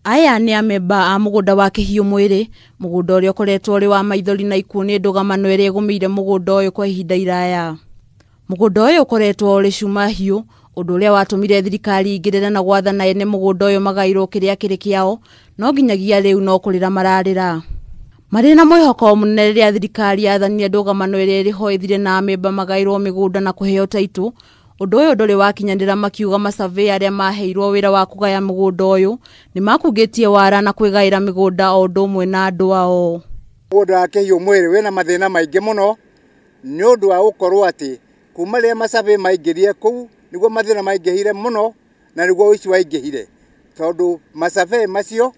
Aya nĩ amemba a mũgũnda wa Kĩhiũ Mwĩrĩ, mũgũnda ũrĩa ũkoretwo ũrĩ wa maithori na ikuũ nĩ ndũgamano ĩrĩa ĩgũmĩire mũgũnda ũyũ kwa ihinda iraya. Mũgũnda ũyũ ũkoretwo ũrĩ cuma hiũ, ũndũ ũrĩa watũmire thirikari ingĩrĩre na gwathana ene mũgũnda ũyũ magaĩrwo kĩrĩa kĩrĩ kĩao, no nginyagia rĩu no kũrĩra mararĩra. Marĩ na mwĩhoko mũnene rĩrĩa thirikari yathanire ndũgamano ĩrĩa ĩrĩ ho ĩthire na amemba magaĩrwo mĩgũnda na kũheo taitũ. Ũndũ ũyũ ndũrĩ wakinyanĩra makiuga masurveyor arĩa maheirwo wĩra wa kũgaya mũgũnda ũyũ nĩ makungĩtie wara na kwĩgaĩra mĩgũnda o ũndũ ũmwe na andũ ao. Mũgũnda wa Kĩhiũ Mwĩrĩ wĩna mathĩna maingĩ mũno nĩ ũndũ wa gũkorwo atĩ kuma rĩrĩa masurvey maingĩrire kũu nĩguo mathĩna maingĩhire mũno na nĩguo ũici waingĩhire, tondũ masurvey macio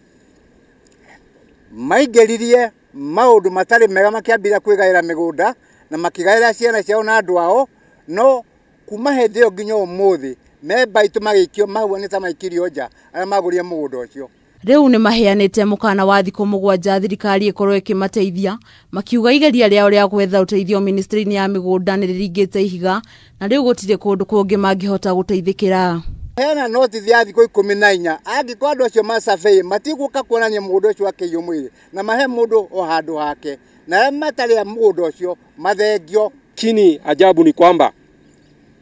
maingĩririe maũndũ matarĩ mega, makĩambĩrĩria kwĩgaĩra mĩgũnda na makĩgaĩra ciana ciao na andũ ao, no kuma hĩndĩ ĩyo nginya ũmũthĩ memba aitũ magĩikio mahua nĩ ta maikirio nja arĩa magũrire mũgũnda ũcio. Rĩu nĩ maheanĩte mũkana wa thikũ 7 thirikari ĩkorwo ĩkĩmateithia, makiuga igeria rĩao rĩa gwetha ũteithio ministry-inĩ ya mĩgũnda nĩ rĩringĩte ihiga na rĩu gũtirĩ kũndũ kũngĩ mangĩhota gũteithĩkĩra. Hena notice ya thikũ 14 angĩkorwo andũ acio ma survey matigũka kuonania mũgũnda ũcio wa Kĩhiũ Mwĩrĩ na mahe mũndũ o handũ hake, na arĩa matarĩ a mũgũnda ũcio mathengio. Lakini ajabu ni kwamba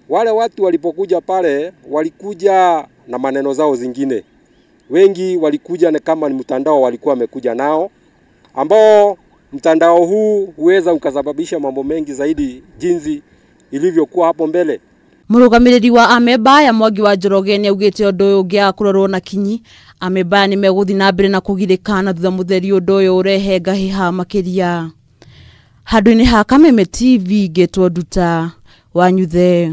wale watu walipokuja pale walikuja na maneno zao zingine. Wengi walikuja na kama ni mtandao walikuwa wamekuja nao, ambao mtandao huu huweza ukasababisha mambo mengi zaidi jinsi ilivyokuwa hapo mbele. Mũrũgamĩrĩri wa amemba ya Mwangi wa Njoroge nĩ augĩte ũndũ ũyũ ũngĩaga kũrorwo na kinyi, amemba nĩ megũthiĩ na mbere na kũgirĩka na thutha mũtheri ũndũ ũyũ ũrehe ngahĩha makĩria. Handũ-inĩ ha Kameme TV ngĩtwo Nduta Wanyuthe.